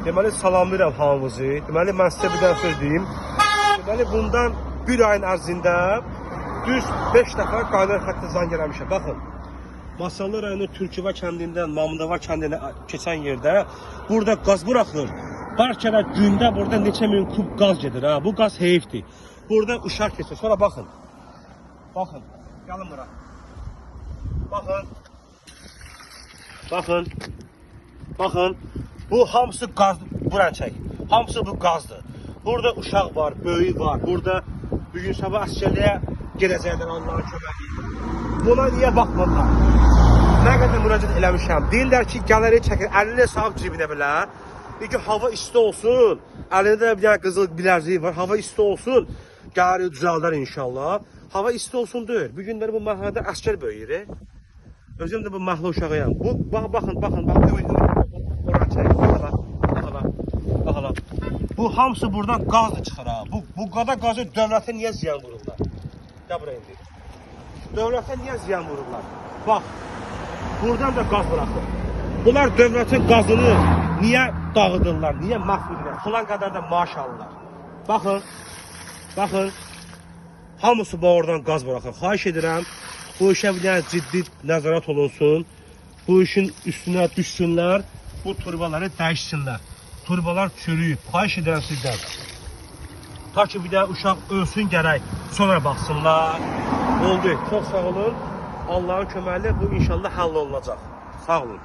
Deməli, salamlayıram hamınızı. Deməli, mən sizə bir dənə söz deyim. Deməli, bundan bir ayın ərzində düz 5 dəfə qaynar xətti zəng eləmişəm. Baxın, Masallı rayonu Türküva kəndindən Mamudova kəndinə keçən yerdə burada qaz buraxılır. Bəlkə də gündə burada neçə min kub qaz gedir ha. Bu qaz heyfdir. Burada uşaq keçir. Sonra baxın. Baxın. Gəlin bura. Baxın. Baxın. Baxın. Bu hamısı qaz. Buranı çək. Hamısı bu qazdır. Burada uşaq var, böyük var. Burada bu gün sabah əsgərliyə gedəcəklər Allahın köməyi ilə. Buna niyə baxmırlar? Nə qədər müraciət eləmişəm. Deyirlər ki, gələri çəkir, əlini sağ cibinə belə. Deyir ki, hava isti olsun. Əlində də bir dənə qızıl bilərziyi var. Hava isti olsun. Gələri düzəldər inşallah. Hava isti olsun deyil. Bu günləri bu məhəllədə əsgər böyüyür. Özüm də bu məhəllə uşağıyam. Bu bax baxın, baxın, bax ümid ümid. Oranı çək. Bax hala. Bax hala. Bax hala. Bu hamısı buradan qazla çıxır ha. Bu qədər qazı dövlətə niyə ziyan vururlar? Gəl bura indi. Dövlətə niyə ziyan vururlar? Bax. Buradan da qaz buraxır. Bunlar dövlətin qazını niyə dağıdırlar? Niyə məhv edirlər? Filan qədər də maaş alırlar. Baxın. Baxın. Hamısı bu oradan qaz buraxır. Xahiş edirəm, bu işə bir dənə ciddi nəzarət olunsun. Bu işin üstünə düşsünlər, bu turbaları dəyişsinlər. Turbalar çürüyüb. Xahiş edirəm sizdən. Ta ki bir dənə uşaq ölsün gərək, sonra baxsınlar. Oldu. Çox sağ olun. Allahın köməyi ilə bu inşallah həll olunacaq. Sağ olun.